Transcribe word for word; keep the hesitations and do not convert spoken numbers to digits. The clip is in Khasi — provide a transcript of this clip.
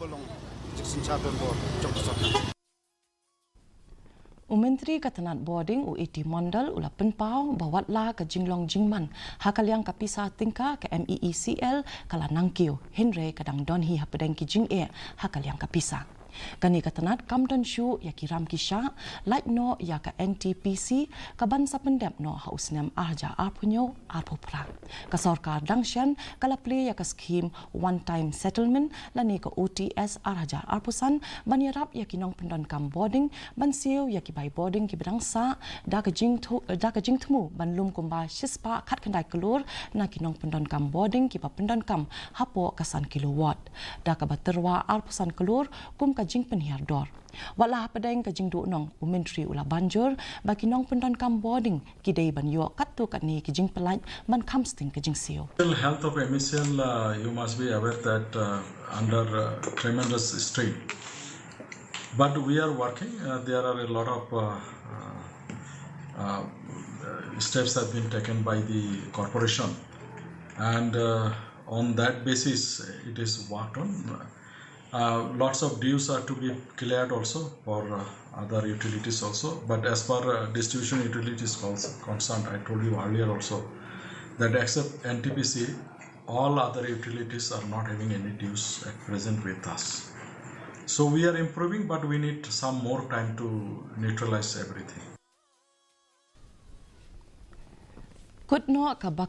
U Myntri ka tnat bording u A T Mondal u la pynpaw ba watla ka jinglong jingman ha ka liang ka pisa tyngka ka M E E C L ka la nangkiew, hynrei ka dang don hi hapdeng ki jingeh ha ka liang ka pisa. Kane ka tnat kam don shuh ïa ki ram ki shah, lait noh ïa ka N T P C ka ban sa pyndep noh ha u snem ar hajar arphew hynñiew arphew phra. Ka sorkar dang shen ka la plie ïa ka skhim one time settlement lane ka O T S ar hajar arphew san ban ïarap ïa ki nongpyndonkam bording ban siew ïa ki bai bording kiba dang sah da ka jingthu-, da ka jingthmu ban lum kumba shispah khatkhyndai klur na ki nongpyndonkam bording kiba pyndonkam hapoh ka san kilo ward, da kaba tyrwa arphew san klur kum ka jingpynhiar dor. Watla hapdeng ka jingduhnong, u Myntri u la ban jur ba ki nongpyndonkam bording ki dei ban ïoh katto katne ki jingpyllait ban kham sting ka jingsiew. Health of M E C L, uh, you must be aware that, uh, under, uh, tremendous strain. But we are working. Uh, there are a lot of, uh, uh, uh, steps have been taken by the corporation, and, uh, on that basis, it is worked on. Uh, lots of dues are to be cleared also for, uh, other utilities also. But as far, uh, distribution utilities cons-, concerned, I told you earlier also that except N T P C, all other utilities are not having any dues at present with us. So we are improving, but we need some more time to neutralize everything. Kut noh ka bak